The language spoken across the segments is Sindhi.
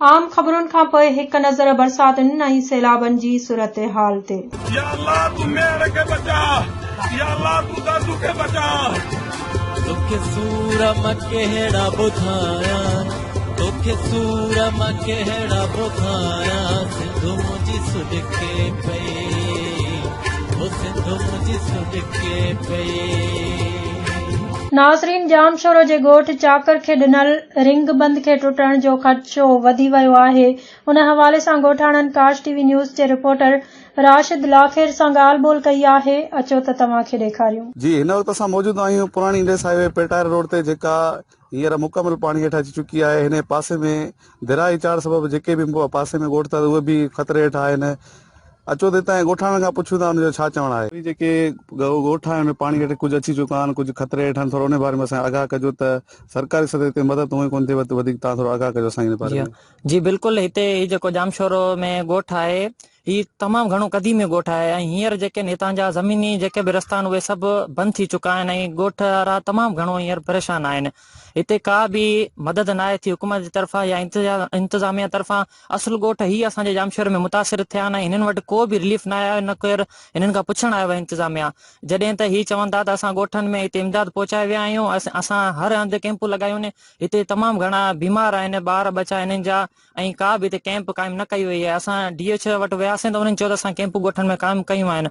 عام خبرن کان پوء هڪ نظر برساتن ۽ سيلابن جي صورتحال تي. يا الله تون ميهڙ کي بچاء يا الله تون دادو کي بچاء. توکي سور مان ڪهڙا ٻڌايان توکي سور مان ڪهڙا ٻڌايان سنڌ منهنجي سڏڪي پئي او سنڌ منهنجي سڏڪي پئي. ناظرين ڄامشورو جي ڳوٺ چاڪر کي ڏنل رنگ بند کي ٽٽڻ جو خدشو وڌي ويو آهي ان حوالي سان ڳوٺاڻن ڪاش ٽي وي نيوز جي رپورٽر راشد لاکير سان ڳالهه ٻولهه ڪئي آهي اچو ته توهان کي ڏيکاريون. جي هن وقت اسان موجود آهيون پراڻي انڊس هاء وي پيٽار روڊ تي جيڪا هينئر مڪمل پاڻي هيٺ اچي چڪي آهي هن پاسي ۾ درياهي چاڙهه سبب جيڪي به پاسي ۾ ڳوٺ اٿا اهي به خطري هيٺ آهن اچو ته هتان جي ڳوٺاڻن کان پڇون ٿا ان جو ڇا چوڻ آهي. هي جيڪي ڳوٺ آهن ان ۾ پاڻي هيٺ ڪجهه اچي چڪا آهن ڪجهه خطري هيٺ آهن ٿورو ان باري ۾ اسان کي آگاهه ڪجو ته سرڪاري سطح تي مدد هونئن ڪونه ٿئي وڌيڪ توهان ٿورو آگاهه ڪجو اسان کي ان باري ۾. جي بلڪل هتي هي جيڪو ڄامشورو ۾ ڳوٺ آهي هي تمام گهڻو قديمي ڳوٺ آهي ۽ هينئر جيڪي هتان جا زميني جيڪي به رستا آهن اهي سڀ بند ٿي چڪا آهن ۽ ڳوٺ وارا تمام گهڻو هينئر پريشان آهن هتي ڪا به مدد ناهي ٿي حڪومت جي طرفان يا انتظاميا طرفان اصل ڳوٺ هي اسان جي ڄامشوري ۾ متاثر ٿيا آهن ۽ هنن وٽ ڪو به رليف ناهي آيو نه ڪير هنن کان پڇڻ آيو آهي انتظاميا جڏهن ته هي چون ٿا ته اسان ڳوٺن ۾ هتي امداد پهچائي ويا آهيون اسان هر هنڌ ڪيمپون لڳايون هتي تمام گهڻا بيمار آهن ٻار ٻچا هنن جا ۽ ڪا به هتي ڪيمپ قائم نه ڪئي وئي آهي اسان ڊي ايڇ او وٽ وياسين ته انهن چيو ته اسان ڪيمپون ڳوٺن ۾ قائم ڪيون آهن.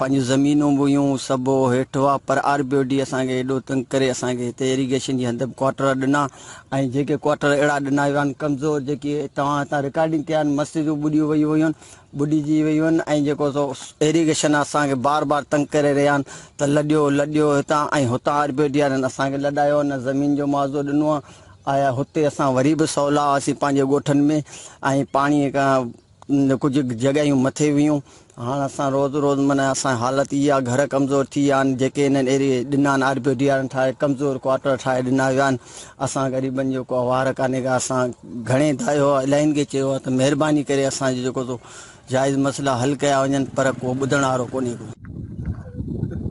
پنهنجون زمينون به هيون سڀ هيٺ هئا پر آر بي او ڊي اسان کي ايڏو تنگ ڪري اسان کي هتي ايريگيشن جي هنڌ به ڪوارٽر ڏنا ۽ جيڪي ڪوارٽر اهڙا ڏنا ويا آهن ڪمزور جيڪي توهان هتان رڪارڊنگ ڪيا آهن مسجدون ٻڏي ويون هيون ٻڏجي ويون آهن ۽ جيڪو سو ايريگيشن اسان کي بار بار تنگ ڪري رهيا آهن ته لڏيو لڏيو هتان ۽ هتان آر بي ڊي وارن اسان کي لڏايو نه زمين جو معاوضو ڏنو آهي ۽ هتي اسان وري به سولا هئاسين پنهنجي ڳوٺن ۾ ۽ پاڻي کان ڪجهه جڳهيون مٿي ويون هاڻ اسان روز روز معنيٰ اسان حالت اها گهر ڪمزور ٿي ويا آهن جيڪي انهن ايري ڏنا آهن آر بي ڊي وارن ٺاهي ڪمزور ڪوارٽر ٺاهي ڏنا ويا آهن اسان غريبن جو ڪو وار ڪانهي ڪا اسان گهڻي دايو آهي الاهين کي چيو آهي ته مهرباني ڪري اسان جو جيڪو سو جائز مسئلا حل ڪيا وڃن پر ڪو ٻڌڻ وارو ڪونهي ڪو.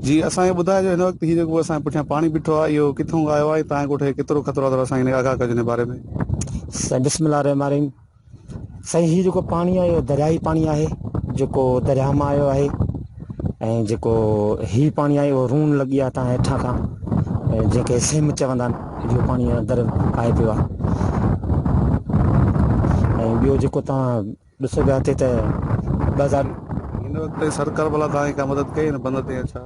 جي اسان کي ٻڌائجو هن وقت هي جيڪو اسان جي پٺيان پاڻي بيٺو آهي اهو ڪٿون آيو آهي ۽ توهان جي ڳوٺ کي ڪيترو خطرو آهي ٿورو اسان کي آگاهه ڪجو ان باري ۾. سائين بسم الله الرحمٰن الرحيم سائين هي جيڪو پاڻي آهي اهو درياهي پاڻي آهي جيڪو درياهه مان آيو آهي ۽ جيڪو هي پاڻي آهي اهو رون لڳي آهي تان هيٺان کان جنهن کي سيم چوندا آهن اهو پاڻي اندر آئي پيو آهي ۽ ٻيو جيڪو تان ڏسو پيا هتي ته 2000 هن وقت تائين سرڪار ڀلا توهان جي ڪا مدد ڪئي هن بند تي يا ڇا؟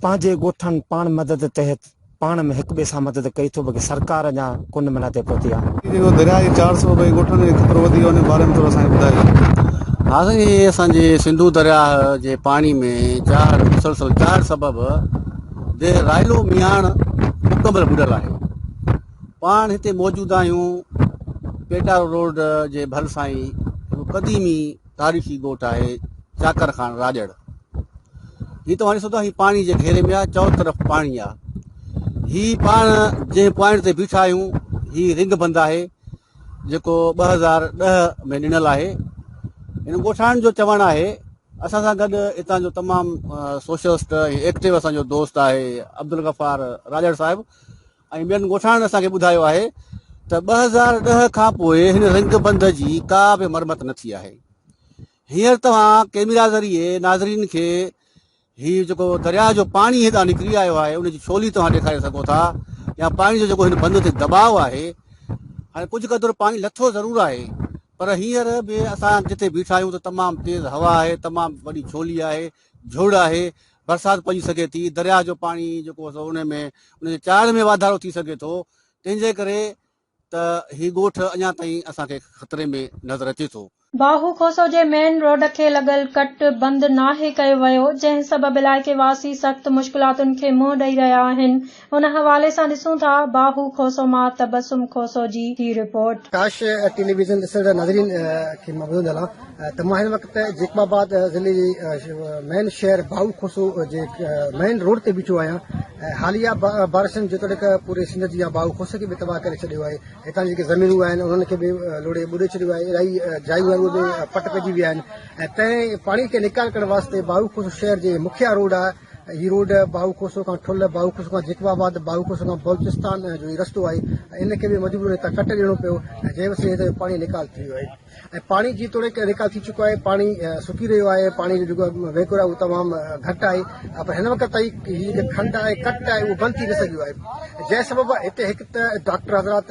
پنهنجي ڳوٺن پاڻ مدد تحت پاڻ ۾ هڪ ٻئي سان مدد ڪئي ٿو باقي سرڪار اڃا ڪن منا تي پهتي آ. هي جيڪو درياء جي چاڙهه سبب ۽ ڳوٺن ۾ خطرو وڌي ويو ان باري ۾ ٿورو اسان کي ٻڌايو. ها سائين هي اسان جي سنڌو درياهه جي پاڻي ۾ چاڙهه مسلسل چاڙهه سبب ديهه رائلو مياڻ مڪمل ٻڏل آهي پاڻ هتي موجود آهيون پيٽارو روڊ جي ڀرسان ئي هڪ قديمي تاريخي ڳوٺ آهي چاڪر خان راڄڙ هي توهان ڏسو ٿا هي پاڻي جي گهيري ۾ آهي چئو طرف پاڻي آهي هي پاڻ جنهن پوائنٽ تي بيٺا آهيون هي رنگ بند آهي جيڪو 2010 ۾ ڏنل آهي هن ڳوٺاڻن جو چوڻ آهي اسان سان گڏ هتان جو تمام سوشلسٽ ۽ ايڪٽو اسان جو دوست آهي عبدالغفار راڄڙ صاحب ۽ ٻين ڳوٺاڻن اسان کي ٻڌايو آهي ته 2010 کان پوء هن رنگ بند جي ڪا به مرمت نه ٿي آهي هينئر توهان ڪيميرا ذريعي ناظرين کي هي جيڪو درياهه جو پاڻي هتان نڪري آيو آهي ان جي ڇولي توهان ڏيکاري سگهو ٿا يا پاڻي جو جيڪو هن بند تي دٻاء آهي هاڻي ڪجهه قدر پاڻي لٿو ضرور آهي پر هينئر به اسان جتي بيٺا آهيون ته تمام تيز هوا آهي تمام وڏي ڇولي آهي جھڙ آهي برسات پئجي سگهي ٿي درياهه جو پاڻي جيڪو سو ان ۾ ان جي چاڙهه ۾ واڌارو ٿي سگهي ٿو تنهن جي ڪري ته هي ڳوٺ اڃا تائين اسان کي خطري ۾ نظر اچي ٿو. باهو کوسو جي مين روڊ کي لڳل ڪٽ بند ناهي ڪيو ويو، جنهن سبب علائقي واسي سخت مشڪلاتن کي منهن ڏئي رهيا آهن، ان حوالي سان ڏسون ٿا باهو کوسو مان تبسم کوسو جي هي رپورٽ. ڪاش ٽيليويزن ڏسندڙ ناظرين کي مان ٻڌندو هلان ته مان هن وقت جيڪب آباد ضلعي جي مين شهر باهو کوسو جي مين روڊ تي بيٺو آهيان حاليه بارشن جيتوڻيڪ پوري سنڌ جي يا باهو کوسي کي به تباهه ڪري ڇڏيو آهي. هتان جيڪي زمينون آهن انهن کي به لوڙهي ٻڏي ڇڏيو آهي. الاهي جايون آهن اهي به پٽ پئجي ويا آهن ۽ تنهن پاڻي کي نيڪال ڪرڻ واسطي باهو کوسو شهر جي مکيه روڊ آهي. هي روڊ باهو کوسو کان ٺل، باهو کوسو کان جيڪب آباد، باهو کوسو کان بلوچستان جو هي رستو آهي ان کي به مجبورن هتان ڪٽ ڏيڻو پيو جنهن وسيلي هتان جو پاڻي نيڪال ٿي ويو آهي ۽ پاڻي جيتوڻيڪ نيڪال ٿي چڪو آهي پاڻي سڪي رهيو آهي پاڻي جو جيڪو وهڪرو آهي اهو تمام گهٽ آهي پر هن وقت تائين هي جيڪي کنڊ آهي ڪٽ آهي اهو بند ٿي نه سگهيو آهي جنهن سبب هتي هڪ ته ڊاڪٽر حضرات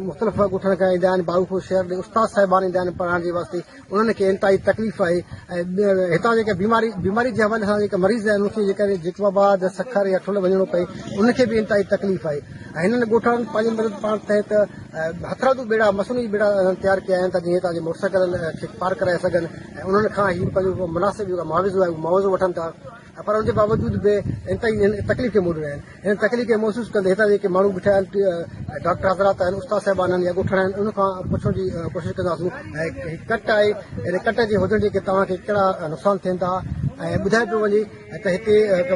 مختلف ڳوٺن کان ايندا آهن باهو کوسو شهر ڏي استاد صاحبان ايندا آهن پڙهائڻ جي واسطي انهن کي انتهائي تڪليف آهي ۽ هتان جيڪي بيماري بيماري جي حوالي سان جيڪي مريض آهن انهن کي جيڪڏهن جيڪب آباد سکر يا ٺل وڃڻو پئي انهن کي به انتهائي تڪليف آهي ۽ هنن ڳوٺاڻن پنهنجي مدد پاڻ تحت هٿرادو ٻيڙا مصنوعي ٻيڙا تيار ڪيا آهن ته جيئن هتان جي موٽر سائيڪلن کي پار ڪرائي سگهن ۽ انهن کان هي پنهنجو مناسب جيڪو معاوضو آهي اهو معاوضو وٺن ٿا پر ان جي باوجود به انتهائي هن تڪليف کي منهن ڏئي رهيا آهن. هن تڪليف کي محسوس ڪندي هتان جيڪي ماڻهو بيٺا آهن، ڊاڪٽر حضرات آهن، استاد صاحبان آهن يا ڳوٺاڻا آهن، انهن کان پڇڻ جي ڪوشش ڪنداسون ۽ هي ڪٽ آهي، ان ڪٽ جي هجڻ جي ڪري توهان کي ڪهڙا نقصان ٿين ٿا ۽ ٻڌايو پيو وڃي ته هتي هڪ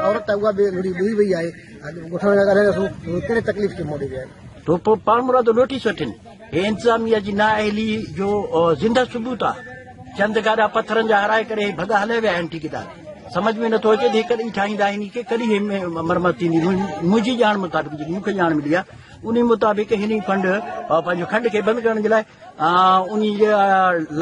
عورت آهي اها به لڙهي ٻڏي وئي آهي، ڳوٺاڻن سان ڳالهائينداسون ته اهي ڪهڙي تڪليف کي منهن ڏئي رهيا آهن. تو پوء پاڻمرادو نوٽيس وٺين. هي انتظاميه جي نااهلي جو زنده ثبوت آ. چند گاڏا پٿرن جا هرائي ڪري هي ڀڳا هليا ويا آهن ٺيڪيدار. سمجهه ۾ نٿو اچي ته هي ڪڏهن ٺاهيندا هن کي ڪڏهن هي مرمت ٿيندي. منهنجي ڄاڻ مطابق جيڪي مون کي ڄاڻ ملي آ انهي مطابق هن فنڊ پنهنجو کنڊ کي بند ڪرڻ جي لاء انهي جي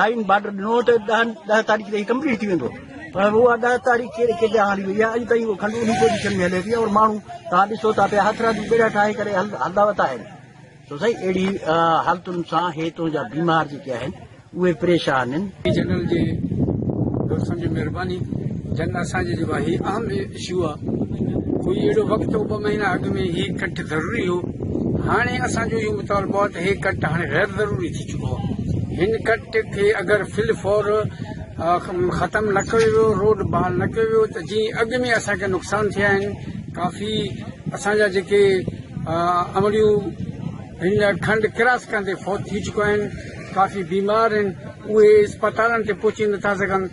لائين بارڊر ڏنو ته 10 تاريخ تائين ڪمپليٽ ٿي ويندو پر اها 10 تاريخ ڪيڏي ڪيڏانهن هلي وئي آهي اڄ تائين اهو کنڊ انهي پوزيشن ۾ هلي ٿي اور ماڻهو توهان ڏسو ٿا پيا هٿرادو ٻيڙا ٺاهي ڪري هلندا وتا آهن سو سائين اهڙي حالتن سان هي تنهنجا بيمار جيڪي آهن اهي پريشان آهن. جنرل جي دوستن جي مهرباني جن اسان جي جيڪو هي اهم اشو آ ڪوئي اهڙو وقت هو ٻه مهينا اڳ ۾ هي ڪٽ ضروري هو هاڻي اسان جو اهو مطالبو آ ته هي ڪٽ هاڻي غير ضروري ٿي چڪو آ هن ڪٽ کي اگر في الفور ختم نه ڪيو ويو روڊ بحال نه ڪيو ويو ته جيئن اڳ ۾ اسان کي نقصان ٿيا آهن ڪافي اسان جا جيڪي امڙيون هن کنڊ ڪراس ڪندي فوت ٿي چڪا آهن ڪافي بيمار آهن اهي اسپتالن تي پهچي نٿا سگهن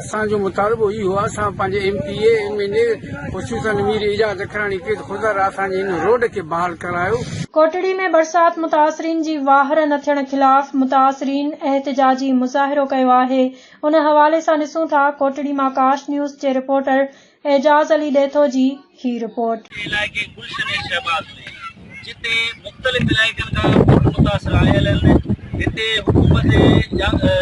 اسان جو مطالبو اهو آهي اسان پنهنجي M P A M N A خصوصا مير اعجاز اکراڻي کي خدا را اسان جي هن روڊ کي بحال ڪرايو. ڪوٽڙي ۾ برسات متاثرين جي واهر نه ٿيڻ خلاف متاثرين احتجاجي مظاهرو ڪيو آهي ان حوالي سان ڏسون ٿا ڪوٽڙي مان آڪاش نيوز جي رپورٽر اعجاز علي ڏيٿو جي هي رپورٽ. علائقي گلشن شهباز ۾ جتي مختلف علائقن کان ٻوڏ متاثر آيل آهن هتي حڪومت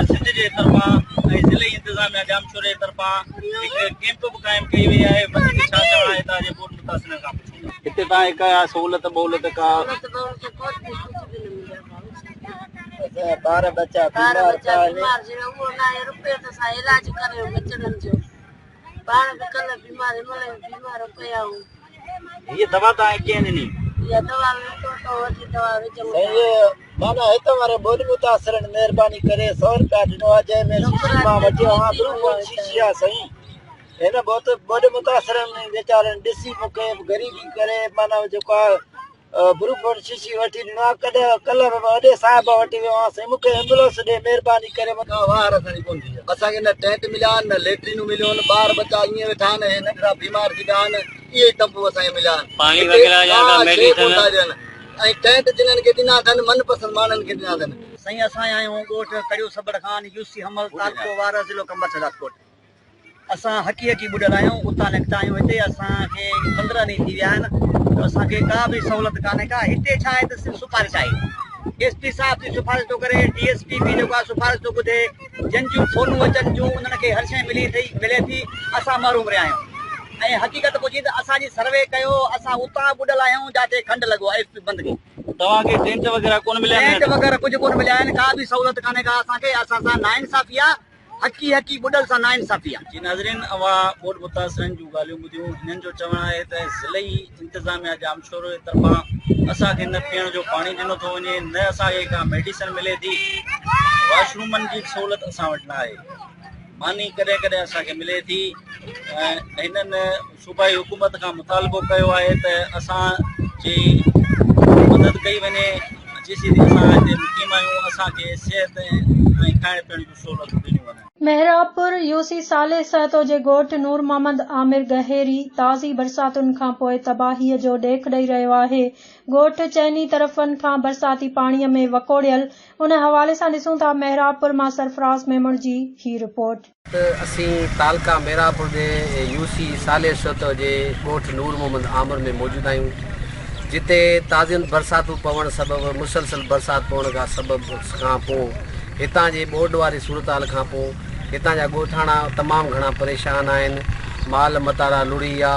سنڌ جي طرفان ۽ ضلعي انتظاميا ڄامشوري جي طرفان هڪ ڪيمپ به قائم ڪئي وئي آهي وڌيڪ ڇا چوڻ آهي هتان جي ٻوڏ متاثرن کان پڇون ٿا. هتي توهان کي ڪا سهولت ٻهولت ڪا. ٻار ٻچا بيمار پيا آهن. پاڻ به ڪلهه بيمار هن مهل به بيمار پيا آهيون. هيء دوا توهان کي ڪنهن ڏني؟ اها دوا اتو اتو وٺي دوا وجهون ٿا. سائين معنيٰ هت واري ٻوڏ متاثرن مهرباني ڪري سئو رپيا ڏنو آهي جنهن ۾ شيشي مان وٺي آيو بروفون شيشي آهي سائين هن ٻوڏ متاثرن ويچارن ڏسي مون کي غريبي ڪري معنيٰ جيڪو آهي بروفون شيشي وٺي ڏنو آ ڪڏهن ڪلهه به وڏي صاحب وٽ ويو آهيان سائين مون کي ايمبولنس ڏي مهرباني ڪري. ڪا واهر اسان جي ڪونه ٿي آ. اسان کي نه ٽينٽ مليا آهن نه ليٽرينون مليون آهن ٻار ٻچا ائين ويٺا آهن اهي ننڍڙا بيمار ٿي پيا آهن اهي ئي تنبو اسان کي مليا آهن پاڻي هتي وغيره يا ڪا ڪا شيء ميڊيسن. ڪونه ٿا ڏين ۽ ٽينٽ جنھن کي ڏنا اٿن من پسند ماڻهن کي ڏنا اٿن. سائين اسان آيا آهيون ڳوٺ ڪڙيو سبڙ خان يو سي حمل تعلقو وارهه ضلعو قمبر شهدادڪوٽ. اسان حقي حقي ٻڏل آهيون اتان نڪتا آهيون هتي اسان کي 15 ڏينهن ٿي ويا آهن ته اسان کي ڪا به سهولت ڪانهي ڪا هتي ڇا آهي ته صرف سفارش آهي ايس پي صاحب به سفارش ٿو ڪري ڊي ايس پي به جيڪو آهي سفارش ٿو ٻڌي جن جون فونون اچن ٿيون انهن کي هر شيء ملي ٿي ملي ٿي اسان محروم رهيا آهيون ۽ حقيقت پڇي ته اسان جي سروي ڪيو اسان اتان ٻڏل آهيون جاتي کنڊ لڳو آهي ايس پي بند کي توهان کي ٽينٽ وغيره ڪونه مليا آهن؟ ٽينٽ وغيره ڪجهه ڪونه مليا آهن ڪا به سهولت ڪانهي ڪا اسان کي اسان سان ناانصافي آهي حقي حقي ٻڏل سان ناانصافي آ. جي ناظرين اوهان ٻوڏ متاثرن جون ڳالهيون ٻڌيون هنن جو چوڻ آهي ته ضلعي انتظاميا ڄامشورو جي طرفان اسان کي نه پيئڻ جو پاڻي ڏنو ٿو وڃي نه اسان کي ڪا ميڊيسن ملي ٿي واش رومن جي به سهولت اسان وٽ نه آهي ماني ڪڏهن ڪڏهن اسان کي ملي ٿي ۽ هنن صوبائي حڪومت کان مطالبو ڪيو آهي ته اسان جي مدد ڪئي وڃي جيسين اسان هتي مقيم آهيون اسان کي صحت ۽ کائڻ پيئڻ جون سهولتون ڏنيون وڃن. محرابپور، يو سي صالح سهتو جي ڳوٺ نور محمد عامر ڳهيري تازي برساتن کانپوء تباهيء جو ڏيک ڏئي رهيو آهي. ڳوٺ چئني طرفن کان برساتي پاڻيء ۾ وڪوڙيل، ان حوالي سان ڏسون ٿا محرابپور مان سرفراز ميمڻ جي هي رپورٽ. ته اسين تعلقه ميرانپور جي يو سي صالح سهتو جي ڳوٺ نور محمد عامر ۾ موجود آهيون جتي تازين برساتون پوڻ سبب مسلسل برسات پوڻ کان سبب کان پو هتان جي ٻوڏ واري صورتحال کان پو هتان جا ڳوٺاڻا تمام گهڻا پريشان آهن مال متارا لڙهي ويا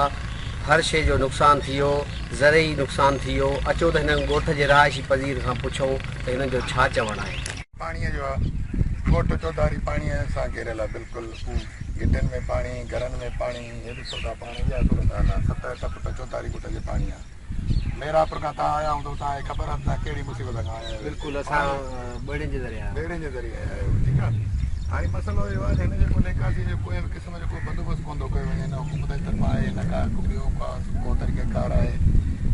هر شي جو نقصان ٿي ويو زرعي نقصان ٿي ويو اچو ته هنن ڳوٺ جي رهائشي پذير کان پڇون ته هنن جو ڇا چوڻ آهي. پاڻيء جو آ. ڳوٺ چوڌاري پاڻيء سان گهيريل آ. بلڪل گهٽين ۾ پاڻي، گهرن ۾ پاڻي. هي ڏسو ٿا پاڻي اها صورت حال آ. 7 8 فٽ چوڌاري ڳوٺ جي پاڻي آ. ميرانپور کان توهان آيا هوندؤ توهان کي خبر آ ته توهان ڪهڙي مصيبت کان آيا آهيو. بلڪل اسان ٻيڙين جي ذريعي آيا آهيون. ٻيڙين جي ذريعي آيا آهيو ٺيڪ آ. هاڻي مسئلو اهو آ ته هن جيڪو نيڪاسي جو ڪوئي به قسم جو ڪو بندوبست ڪونه ٿو ڪيو وڃي نه حڪومت جي طرفان آهي نه ڪا ڪو ٻيو ڪو طريقه ڪار آهي.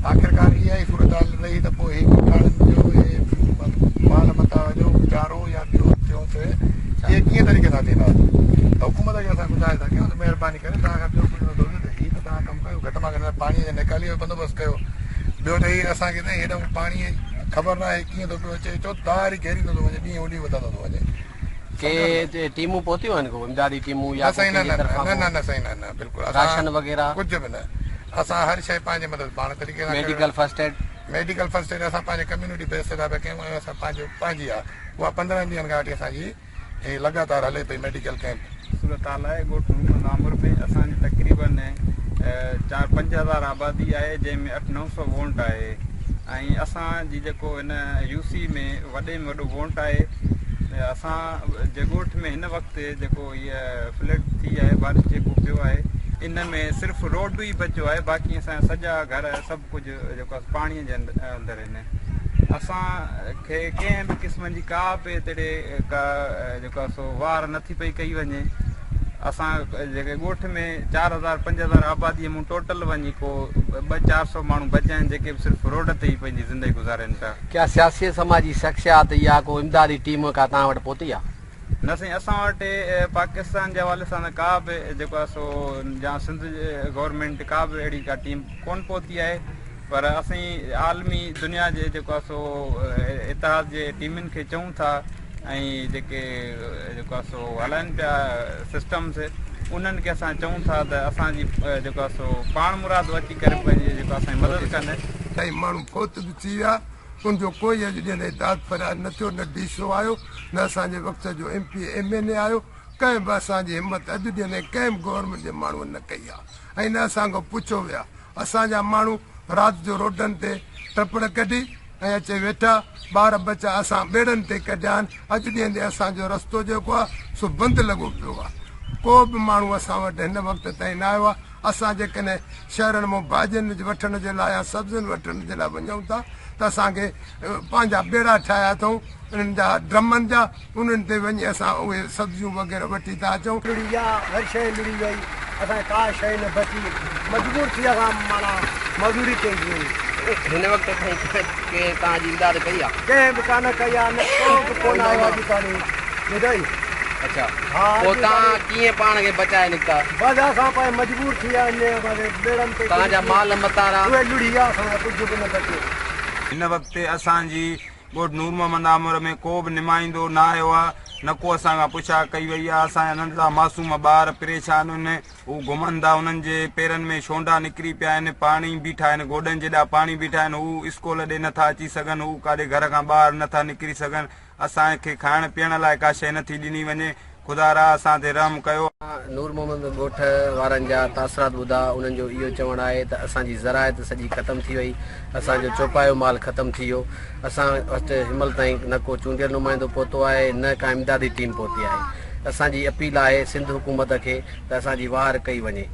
آخرڪار اها ئي صورتحال رهي ته پوء هي ڳوٺاڻن جو اهي مال متاع جو چارو يا ٻيو ٽيون ته اهي ڪيئن طريقي سان ٿيندا ته حڪومت کي اسان گذارش ٿا ڪيون ته مهرباني ڪري توهان کان ٻيو ڪجهه نٿو ٿئي ته هي ته توهان ڪم ڪيو گهٽ مان گهٽ پاڻي جي نيڪالي جو بندوبست ڪيو ٻيو ته هي اسان کي ته هيڏو پاڻي خبر ناهي ڪيئن ٿو پيو اچي چوڌاري گهيريندو ٿو وڃي ڏينهون ڏينهن وڌندو ٿو وڃي. ڪي ٽيمون پهتيون آهن ڪو امدادي ٽيمون يا نه سائين نه ڪنهن جي طرفان نه نه نه سائين نه نه بلڪل راشن وغيره ڪجهه به نه اسان هر شيء پنهنجي مدد پاڻ طريقي سان medical first aid medical first aid اسان پنهنجي ڪميونٽي بيس تي ٿا پيا ڪيون ۽ اسان پنهنجو پنهنجي آ اها 15 ڏينهن کان وٺي اسان جي هي لڳاتار هلي پئي ميڊيڪل ڪيمپ. صورتحال آهي ڳوٺ محمد عامر ۾ اسان جي تقريبن چار 5000 آبادي آهي جنهن ۾ اٺ 900 وونٽ آهي ۽ اسان جي جيڪو هن يو سي ۾ وڏي ۾ وڏو وونٽ آهي اسان جي ڳوٺ ۾ هن وقت جيڪو هيء فلڊ ٿي آهي بارش جيڪو پيو آهي ان ۾ صرف روڊ ئي بچيو آهي باقي اسان جا سڄا گهر سڀ ڪجهه جيڪو آهي پاڻي جي اندر آهن اسان کي ڪنهن به قسم جي ڪا به تهڙي ڪا جيڪو آهي سو واهر نٿي پئي ڪئي وڃي اسان جيڪي ڳوٺ ۾ 4000 5000 آبادي مون ٽوٽل وڃي ڪو ٻه 400 ماڻهو بچيا آهن جيڪي به صرف روڊ تي ئي پنهنجي زندگي گذارين پيا. ڪا سياسي سماجي شخصيات يا ڪو امدادي ٽيم ڪا توهان وٽ پهتي آ؟ نه سائين اسان وٽ پاڪستان جي حوالي سان ته ڪا به جيڪو آهي سو يا سنڌ گورنمينٽ ڪا به اهڙي ڪا ٽيم ڪون پهتي آهي پر اسين عالمي دنيا جي جيڪو آهي سو اتحاد جي ٽيمن کي چئون ٿا ۽ جيڪي جيڪو آهي سو هلائن پيا سسٽمز انهن کي اسان چئون ٿا ته اسان جي جيڪو آهي سو پاڻ مرادو اچي ڪري پنهنجي جيڪو اسان جي مدد ڪن. سائين ماڻهو فوت به ٿي ويا ان جو ڪوئي اڄ ڏينهن تائين داد فرياد نه ٿيو، نه ڊي سي او آيو، نه اسان جي وقت جو ايم پي اي ايم اين اي آيو، ڪنهن به اسان جي همت اڄ ڏينهن تائين ڪنهن به گورنمينٽ جي ماڻهوء نه ڪئي آ ۽ نه اسان کان پڇيو ويا. اسان جا ماڻهو رات جو روڊن تي ٽپڙ ڪڍي ۽ اچي ويٺا، ٻار ٻچا اسان ٻيڙن تي ڪڍيا آهن، اڄ ڏينهن تائين اسان جو رستو جيڪو آ سو بند لڳو پيو آ، ڪو به ماڻهو اسان وٽ هن وقت تائين نه آيو آ. اسان جيڪڏهن شهرن مان ڀاڄين وٺڻ جي لاء يا سبزين وٺڻ جي لاء وڃون ٿا ته اسان کي پنهنجا ٻيڙا ٺاهيا اٿئون انهن جا ڊرمن جا انهن تي وڃي اسان اهي سبزيون وغيره وٺي ٿا اچون. لڙهي ويا هر شيء لڙهي وئي اسان کي ڪا شيء نه بچي مجبور ٿي اسان معنيٰ مزوري تي وڃون. هن وقت تائين ڪنهن توهان جي امداد ڪئي آ؟ ڪنهن به ڪانه ڪئي آ نه ڪو به ڪونه آيو اڄ تائين ٻڌئي. اڇا پوء توهان ڪيئن پاڻ کي بچائي نڪتا؟ بس اسان پنهنجي مجبور ٿي ويا آهيون ٻيڙن تي توهان جا مال متارا؟ اهي لڙهي ويا اسان جو ڪجهه به نه بچيو. هن وقت اسان جي ڳوٺ نور محمد آمر ۾ ڪو به نمائندو نه آيو آ نه ڪو اسان کان پڇا ڪئي وئي آ اسان جا ننڍڙا معصوم ٻار پريشان آهن هو گهمن ٿا انهن جي پيرن ۾ شونڊا نڪري پيا آهن پاڻي بيٺا آهن گوڏن جيڏا پاڻي بيٺا آهن هو اسڪول ڏي نٿا اچي سگهن هو ڪاڏي گهر کان ٻاهر نٿا نڪري سگهن اسان کي کائڻ پيئڻ لاء ڪا شيء نٿي ڏني وڃي، خدا را اسان تي رحم ڪيو. نور محمد ڳوٺ وارن جا تاثرات ٻڌا، انهن جو اهو چوڻ آهي ته اسان جي زراعت سڄي ختم ٿي وئي، اسان جو چوپايو مال ختم ٿي ويو، اسان وٽ هنمهل تائين نه ڪو چونڊيل نمائندو پهتو آهي نه ڪا امدادي ٽيم پهتي آهي، اسان جي اپيل آهي سنڌ حڪومت کي ته اسان جي واهر ڪئي وڃي.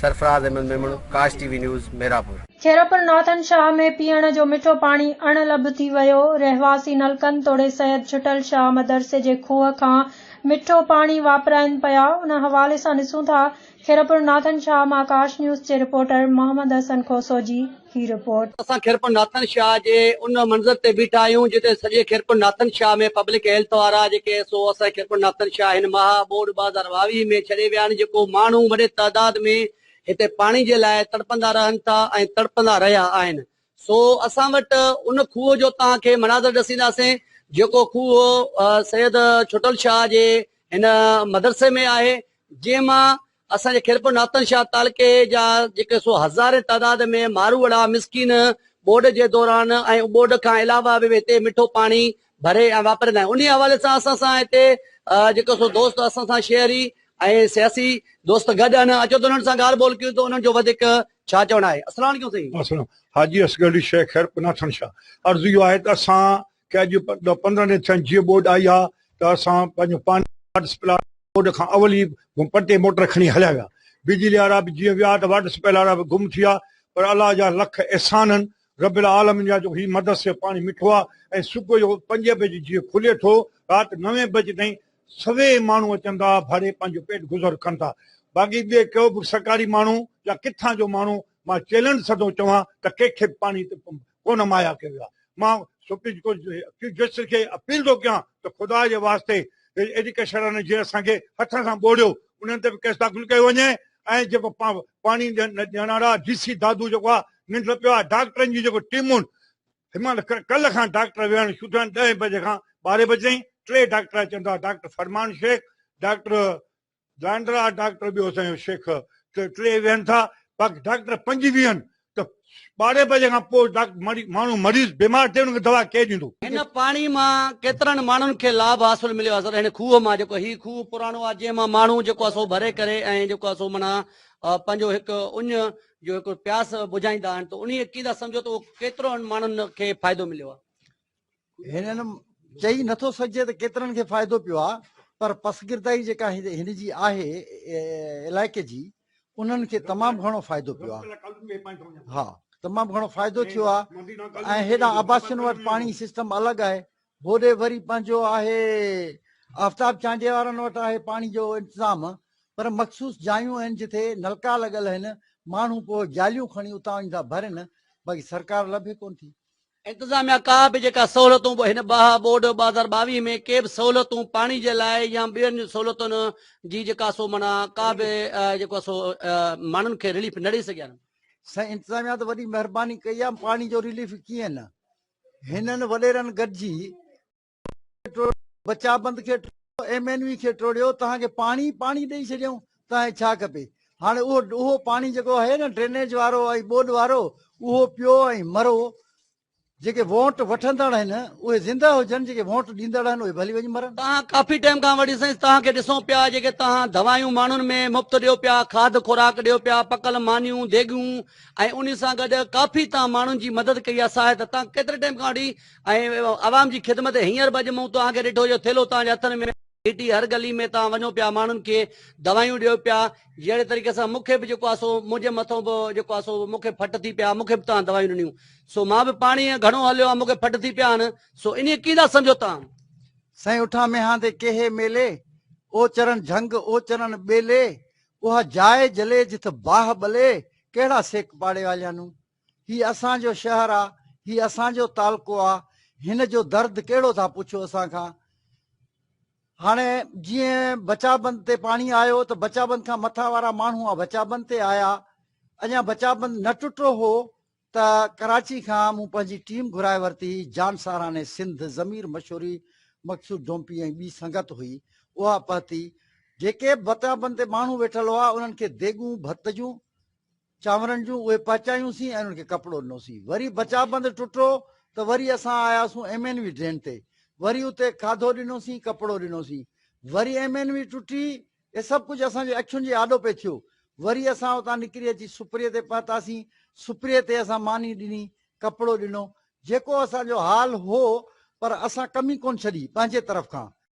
سرفراز احمد ميمڻ، ڪاش ٽي وي نيوز، محرابپور. خيرپور ناٿن شاهه ۾ پيئڻ جو مٺو پاڻي اڻ لڀ ٿي ويو، رهواسي نلڪن توڙي سيد ڇٽل شاهه مدرسي جي کوهه کان مٺو پاڻي واپرائين پيا، ان حوالي سان ڏسون ٿا خيرپور ناٿن شاهه مان آڪاش نيوز جي رپورٽر محمد حسن کوسو جي هي رپورٽ. اسان خيرپور ناٿن شاهه جي ان منظر تي بيٺا آهيون جتي سڄي خيرپور ناٿن شاهه ۾ پبلڪ هيلٿ وارا جيڪي سو اسان خيرپور ناٿن شاهه هن مها ٻوڏ 2022 ۾ ڇڏي ويا آهن جيڪو ماڻهو وڏي تعداد ۾ هتي پاڻي جي لاء تڙپندا رهن ٿا ۽ تڙپندا رهيا آهن. سو اسان وٽ ان کوهه جو توهان کي مناظر ڏسينداسين جيڪو کوهه سيد ڇٽل شاهه جي هن مدرسي ۾ آهي جنهن مان اسان جي خيرپور ناٿن شاهه تعلقي جا جيڪي سو هزارين تعداد ۾ ماروئڙا مسڪين ٻوڏ جي دوران ۽ ٻوڏ کان علاوه به هتي مٺو پاڻي ڀري ۽ واپريندا آهن انهي حوالي سان اسان سان هتي جيڪو سو دوست اسان سان شهري ۽ سياسي دوست گڏ آهن اچو ته انهن سان ڳالهه ٻولهه ڪيون ته انهن جو وڌيڪ ڇا چوڻ آهي السلام عليڪم سائين. السلام حاجي اصغر علي شيخ خيرپور ناٿن شاهه عرض اهو آهي ته اسان کي اڄ 15 ڏينهن ٿيا آهن جيئن ٻوڏ آئي آهي ته اسان پنهنجو پاڻي واٽر سپلاء ٻوڏ کان اول ئي پٽي موٽر کڻي هليا ويا بجلي وارا به جيئن ويا ته واٽر سپلاء وارا به گم ٿي ويا پر الله جا لک احسان آهن رب العالمين جا جو هي مدرسي جو پاڻي مٺو آهي ۽ صبح جو پنجين بجي جيئن کلي ٿو رات نوين بجي تائين سوين ماڻهو اچن ٿا ڀري پنهنجو پيٽ گذر ڪن ٿا باقي ٻئي ڪو به سرڪاري ماڻهو يا ڪٿان جو ماڻهو مان چئلينج سان ٿو چوان ته ڪنهن کي به پاڻي ڪونه مهيا ڪيو ويو آهي مان سپريم ڪورٽ چيف جسٽس کي اپيل ٿو ڪيان ته خدا جي واسطي ايجوڪيشن وارن جي اسان کي هٿن سان ٻوڙيو انهن تي به ڪيس داخل ڪيو وڃي ۽ جيڪو پاڻي ڏيڻ وارا ڊي سي دادو جيڪو آهي ننڊ پيو آهي ڊاڪٽرن جي جيڪو ٽيمون هن مهل ڪلهه کان ڊاڪٽر ويهڻ شروع ٿيا آهن ڏهين بجي کان ٻارهين بجي تائين ٽي ڊاڪٽر اچن ٿا ڊاڪٽر فرمان شيخ ڊاڪٽر لانڊرا ڊاڪٽر ٻيو اسان جو شيخ ٽي ويهن ٿا باقي ڊاڪٽر پنجويهن ته ٻارهين بجي کان پوء ماڻهو مريض بيمار ٿئي ان کي دوا ڪير ڏيندو. هن پاڻي مان ڪيترن ماڻهن کي لاڀ حاصل مليو آهي سر هن کوهه مان جيڪو هي کوهه پراڻو آهي جنهن مان ماڻهو جيڪو آهي سو ڀري ڪري ۽ جيڪو آهي سو معنيٰ پنهنجو هڪ اڃ جو هڪ پياس بجهائيندا آهن ته انهي ڪيئن ٿا سمجهو ته اهو ڪيترن ماڻهن کي فائدو مليو آهي. هنن چئي نٿو سگهجي ته ڪيترن کي فائدو پيو آهي پر پسگردائي جيڪا هن جي آهي علائقي جي انهن کي تمام گهڻو فائدو پيو آهي ها تمام گهڻو فائدو ٿيو آهي ۽ هيڏانهن عباسين وٽ پاڻي سسٽم الڳ آهي هوڏي وري پنهنجو آهي آفتاب چانڊيي وارن وٽ آهي پاڻي جو انتظام پر مخصوص جايون آهن جتي نلڪا لڳل آهن ماڻهو پوء جاليون کڻي اتان وڃي ٿا ڀرين باقي سرڪار لڀي ڪونه ٿي. انتظاميا ڪا به جيڪا سهولتون به هن باهه ٻوڏ 2022 ۾ ڪي به سهولتون پاڻي جي لاء يا ٻين سهولتن جي جيڪا سو معنيٰ ڪا به جيڪو سو ماڻهن کي رليف نه ڏئي سگهيا آهن. سائين انتظاميا ته وڏي مهرباني ڪئي آهي پاڻي جو رليف ڪيئن نه هنن وڏيرن گڏجي بچاء بند کي ٽوڙيو، ايم اين وي کي ٽوڙيو، توهان کي پاڻي ئي پاڻي ڏئي ڇڏيائون، توهان کي ڇا کپي؟ هاڻي اهو اهو پاڻي جيڪو آهي نه ڊرينيج وارو ۽ ٻوڏ وارو اهو پيو ۽ مرو، جيڪي ووٽ وٺندڙ آهن اهي زنده هجن، جيڪي ووٽ ڏيندڙ آهن اهي ڀلي وڃي مرن. توهان ڪافي ٽائيم کان وٺي سائين توهان کي ڏسون پيا جيڪي توهان دوائيون ماڻهن ۾ مفت ڏيو پيا، کاڌ خوراڪ ڏيو پيا، پڪل مانيون، ديڳيون ۽ انهي سان گڏ ڪافي توهان ماڻهن جي مدد ڪئي آهي سهائتا توهان ڪيتري ٽائيم کان وٺي ۽ عوام جي خدمت هينئر به اڄ مون توهان کي ڏٺو جو ٿيلهو توهان جي هٿن ۾ گهٽي هر گلي ۾ توهان وڃو پيا ماڻهن کي دوائيون ڏيو پيا جهڙي طريقي سان مون کي به جيڪو آهي سو منهنجي مٿو به جيڪو آهي سو مون کي ڦٽ ٿي پيا مون کي به توهان دوائيون ڏنيون سو مان به پاڻي گهڻو هليو آهي مون کي ڦٽ ٿي پيا آهن سو انهي ڪيئن ٿا سمجهو توهان. سائين اٺان ميهان تي ڪيهي ميلي، او چرن جهنگ او چرن ٻيلي، اها جاء جلي جت باهه ٻلي، ڪهڙا سيڪ پاڙي واليانون. هي اسان جو شهر آ، هي اسان جو تعلقو آ، هن جو درد ڪهڙو ٿا پڇو اسان کان. هاڻي جيئن بچاء بند تي پاڻي آيو ته بچاء بند کان مٿان وارا ماڻهو بچاء بند تي آيا، اڃا بچاء بند نه ٽٽو هو ته ڪراچي کان مون پنهنجي ٽيم گهرائي ورتي، جان ساراني سنڌ، ضمير مشوري، مقصود ڊومپي ۽ ٻي سنگت هئي، اها پهتي، جيڪي به بچاء بند تي ماڻهو ويٺل هئا انهن کي ديڳون ڀت جون، چانورن جون اهي پهچايون سين ۽ انهن کي ڪپڙو ڏنوسين. وري بچاء بند ٽٽو ته وري اسان آياسون ايم اين وي ڊرين تي. وري اتي کاڌو ڏنوسين، ڪپڙو ڏنوسين. وري ايم اين وي ٽٽي، اهي سڀ ڪجهه اسان جي اکين جي آڏو پئي ٿيو. وري اسان اتان نڪري اچي سپريء تي پهتاسين. سپريء تي اسان ماني ڏني، ڪپڙو ڏنو. جيڪو اسان جو حال هو پر اسان ڪمي ڪونه ڇڏي پنهنجي طرف کان.